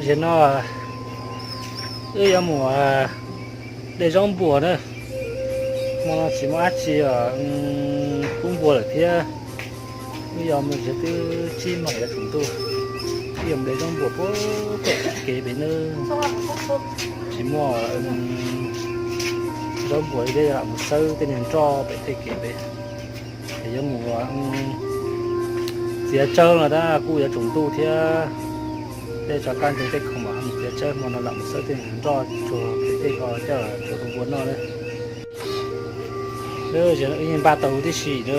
Ces no wb yuav mus de zaub npuas na. Hmo no tsis muaj dab tsi os, pub npua lawm thiab. Wb yuav mus, twb tsib moos yuav tsaus ntuj, wb yuav mus de zaub npuas puag pem kev pem na. Tsis muaj zaub npuas li thiab, mus xawb tej niag nroj pem tej kev pem. Ces yuav mus txiav tsawb no tab kuj yuav tsaus ntuj thiab. Tej tsov kab ntug tej khoom mas mus txiav tsawb, hmo no lam mus xawb tej niag nroj tsuag pem tej ko coj tsuag tus npua noj na. Npaj tau tib si na,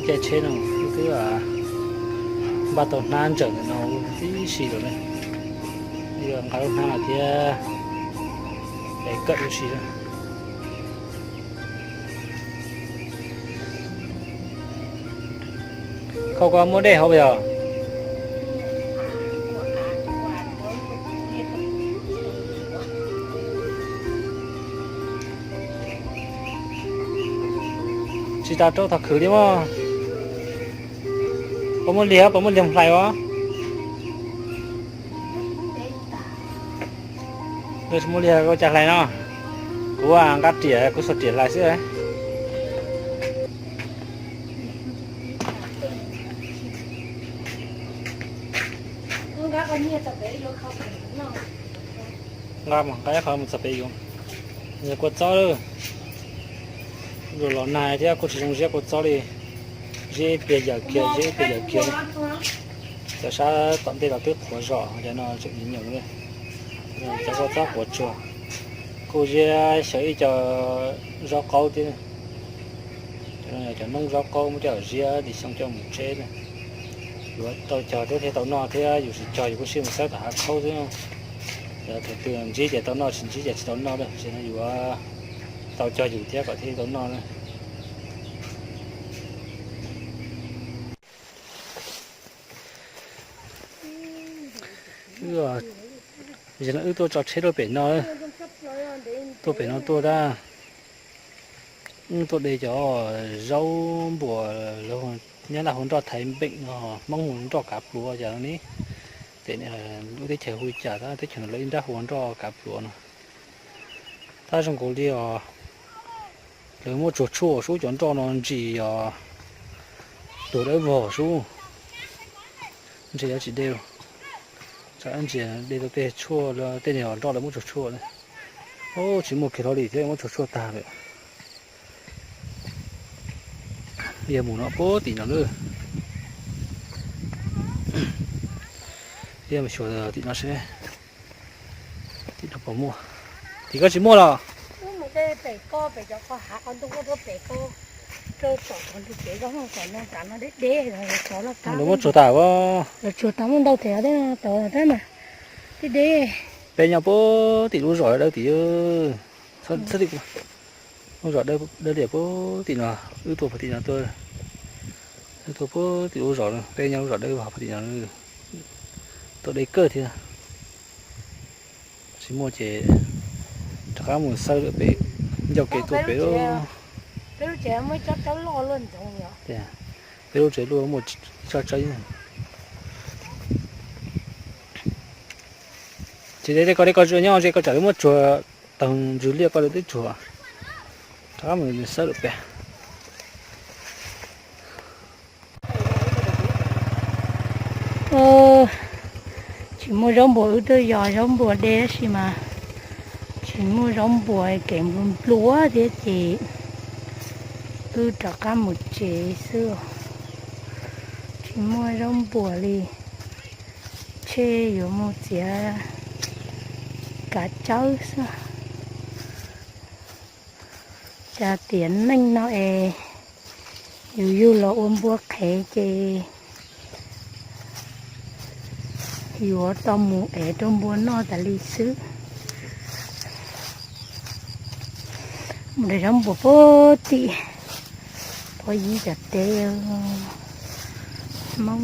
caij tsheb no twb npaj tau hnab ntsawm ntawm no tib si lawm na. Yuav nqa lub hnab no thiab es kawm ua si. Khau ko muaj dej hauv yog? Tsis tas rau thom khwv li mog. Puas muaj liag, puas muaj liag hlais os? Tsis muaj liag koj cas hlais no. Kuv nqa riam, kuv xuas riam hlais xwb. Nqa mus, nqa ib qho mus txog pem yuav. Yog kua txob lawm, los nag thiab kuj tsis zoo ziab kua txob li. Ziab ib pliag yawm kiag, ziab ib pliag yawm kiag li. Cov sab tom ntej los twb qhuav zom, cov no tseem nyoos li. Cov kua txob qhuav tsuag, kuj ziab xyaw ib co zaub qaub thiab. Cov no yog cov noob zaub qaub muab coj ziab dim xyoo coj mus tseb na. Yuav tau cog thiab thiaj tau noj thiab, yus tsis cog yus kuj siab mus xawb tom hav khaub xwb. Yog thaum twg ntsib ces tau noj, tsis ntsib ces tsis tau noj na. Ces no yuav tau cog yus thiab kom thiaj tau noj na. Wb tuaj tso tsheb rau pem no, tuaj pem no tuaj tab. Tuaj de cov zaub npuas, nyob nram hauv nroj Thaiv Npeem no, Hmoob hu nroj kav pluav cas no ne. Tej lub teb chaws hu cas tab, teb chaws no lawv ib nrab hu ua nroj kav pluav no. Tab zoo nkaus li os, lawv muab tsuag tshuaj sub cov nroj no ntsis os, tuag dawb vog sub. Ntsis yuav tsis de, tsam ntsis de tau tej tshuaj, tej niag nroj lawv muab tsuag tshuaj. Tsis muaj kiag hlo li thiab, muab tsuag tshuaj tag lawm. Yog mus no puag tim no lawm. Yog mus xyuas tim no seb, tim no puas muaj. Tim ko tsis muaj los? Lawv muab tsuag tas. Lawv tsuag tas muaj ntau tes, tau tab mas deb deb. Peb nyob puag tim lub zos dawb tim, lub zos dawb liam puag tim no, wb tuaj puag tim no tuaj, wb tuaj puag tim lub zos, peb nyob lub zos dawb puag tim no, tuaj deb kawg thiab. Tsis muaj ces rov qab mus xawb lawm pem, ncauj kev tuaj pem. Peb lub tsev luaj muaj tsob tsawb. Ces de ko de ko nyob ze ko tsam muab tsuag tau ntsws liaj ko lawv twb tsuag. Rov qab mus xawb lawm pem. Tsis muaj zaub npuas, wb twb yog zaub npuas de tab sis mas tsis muaj zaub npuas, kev nplua nplua thiab ces wb rov qab mus tsev xwb. Tsis muaj zaub npuas li, ntshe yuav mus txiav kav tsawb xwb. Cas tiam neej no es yus yug los ua npua qhev ces yuav tau mus ev rau npua noj tas li xwb. Mus de zaub npuas puag tim Pob Yib cov teb, Hmoob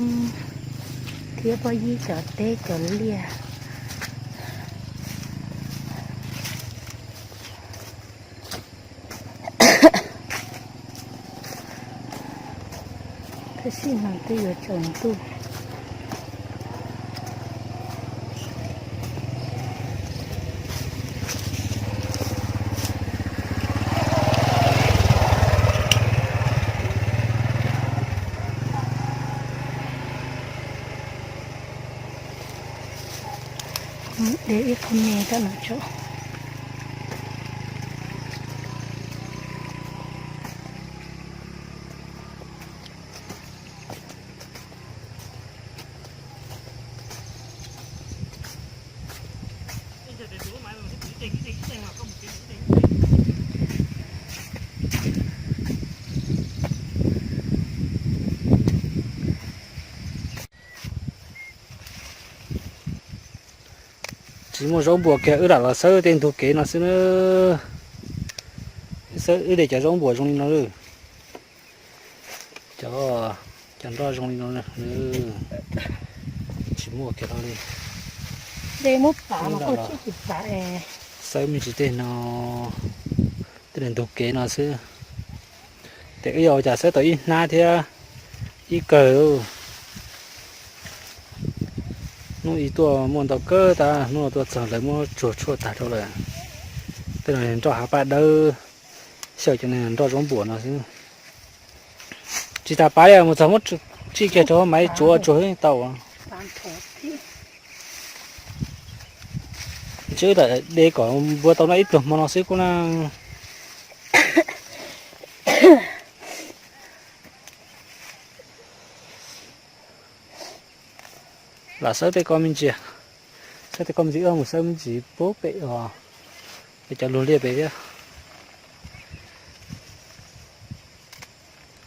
thiab Pob Yib cov teb cov liaj. Tab sis no twb yuav tsaus ntuj. De ib qho me rau no tso. Tsis muaj zaub npuas kiag, wb lam los xawb tej ntug kev no xwb na. Xawb wb de cov zaub npuas zoo li no. Cov, cov nroj zoo li no, tsis muaj kiag li. Xawb me ntsis tej no, tej ntug kev no xwb. Ces wb yuav ua cas xawb tau ib hnab thiab ib kawg. Hnub ib tuaj muaj ntau kawg, tab hnub no tuaj txog lawv muab tsuag tshuaj tag rau lawm. Tej no nroj hav paj dawb, xyaw cov nroj zaub npuas no xwb. Tsis tas pab li, mus txog muab tsij kiag rau maiv tsuav tsuag tau. Tsis, de kom npua tau noj ib pluag hmo no xwb kuj na. Lam xawb tej ko me ntsis, xawb tej ko me ntsis, wb mus xawb me ntsis puag pem os, pem cov lug liaj pem thiab.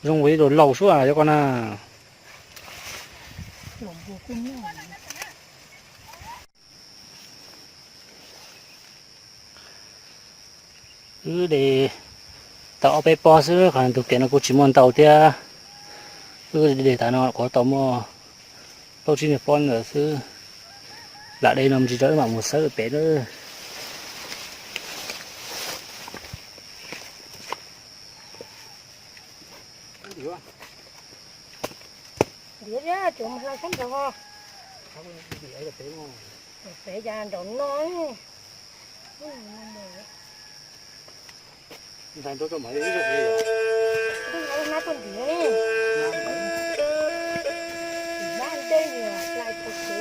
Zoo ua ib lus laus sub yog ko na. Wb de tau ob peb pob xwb, qhov ntug kev no kuj tsis muaj ntau thiab. Wb de tas no kuv tau muaj plaub tsib niag pob ntawd xwb. Lam de no me ntsis rau wb mam mus xawb pem lawm. Ntiav thiab, tsuas mus hla sab nraud. Pem cas nraum no. Ntxhais nrau rau mam li ib zaug. Hnab tuaj ntiav. Hnab ntej nyias hlais tau kev.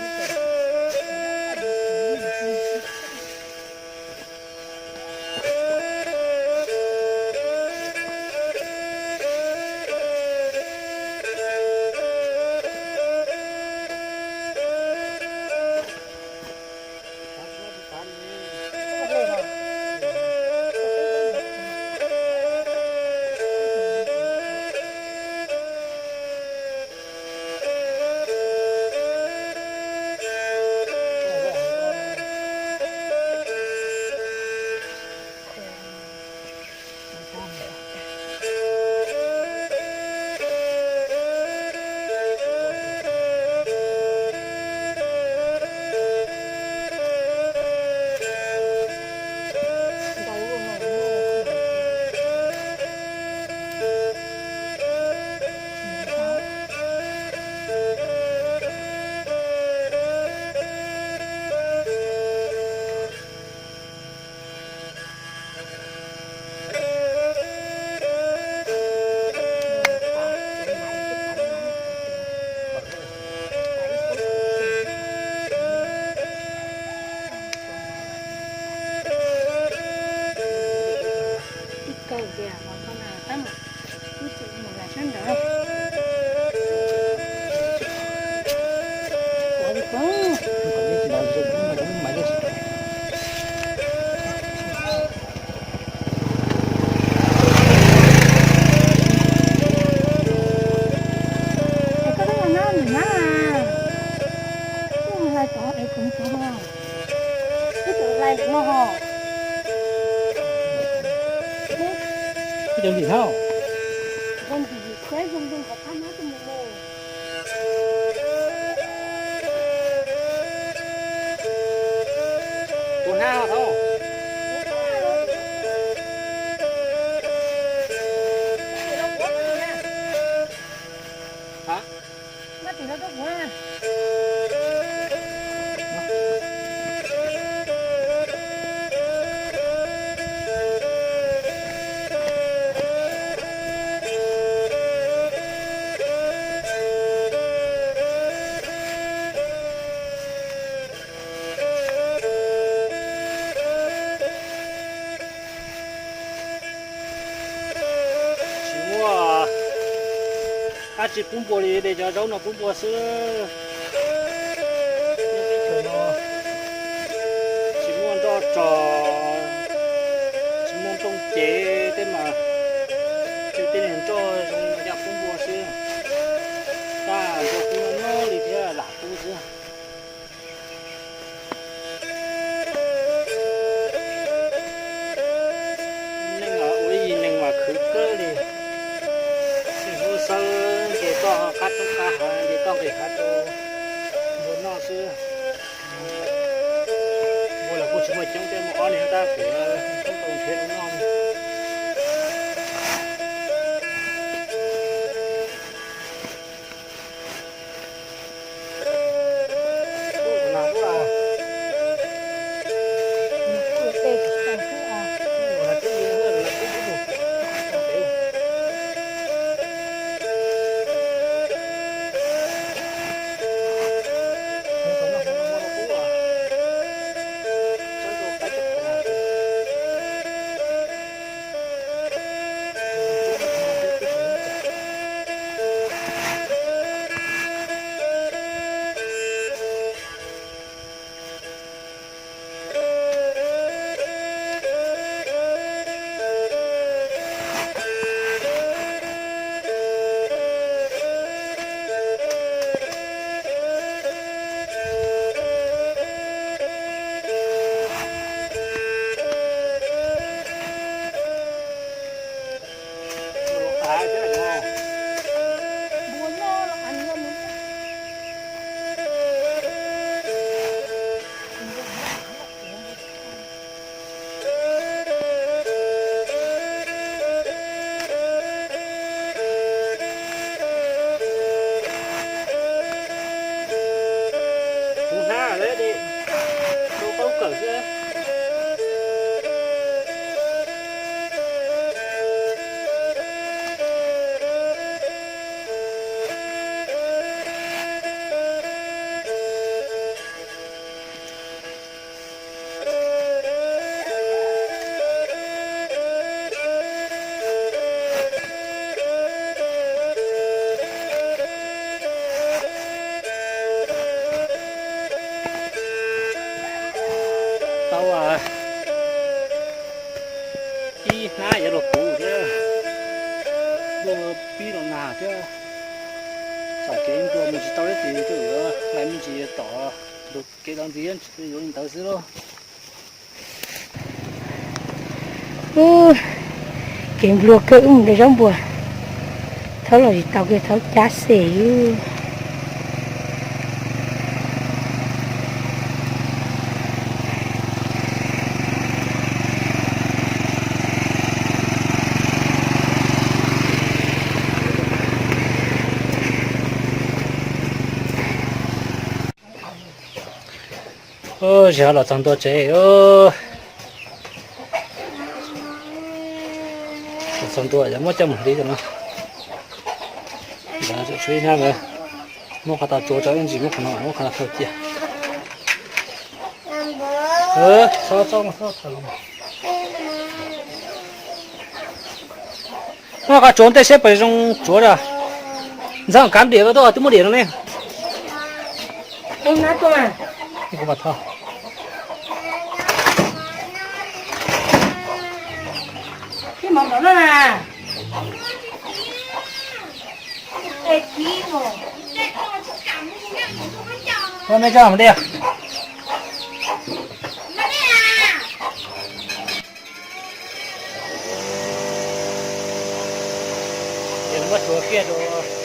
Ib kawg tiag, tab mas ib txwm mus lawm sab nraud. Koj twb ua nab nim nab, koj hlais tod es kuv mus tod ho. Twb tau hlais ntawm no ho. Twb cov ntim hnab. Ua ntim saib zoo zoo qhov thab hnab tuaj mus mus. Tus hnab ho thaub. Dab tsi pub npua li, de cov zaub no pub npua xwb. Nyob teb chaws no tsis muaj nroj tso, tsis muaj nplooj cev tej mas, tej niag nroj zoo no coj pub npua xwb. Tab npua pub nyob li thiab lam pub xwb. Neeg los ua ib yig neeg mas khwv kawg li. Neeg hnub xawb nce toj qab roob qab hav, nce toj nqis hav rau npua noj xwb. Npua los kuj tsis muaj coob, tej muaj ob niag tab kuv coob tau nrhiav noj. Kuv hnab lawm, rau paub kawm xwb. Tau, ib hnab yuav luag kuv thiab, luag pib los nag thiab. Txom kev ntua mus tsis tau ib tug, yuav hlais me ntsis tom ntug kev los ntxiv, yuav li ntawd xwb lauj. Kev nplua kawg, wb mus de zaub npua, thaub los tsis tau kiag, thaub cab xes. Tsis los txog ntua tsev. Los txog ntua yog muab coj mus hliv no. Ntawd tshuav ib hnab ntawd, muab qhov tau tsuav rau ib ntsis, muab qhov no, muab qhov no thau cia. Muab qhov tsuav ntej seb puas zoo tsuav. Ntxhab kav diam tuaj, twb muab diam no ne. Kuv mam thau. Muab me coj mus diam. Ces muab tsuav kiag rau.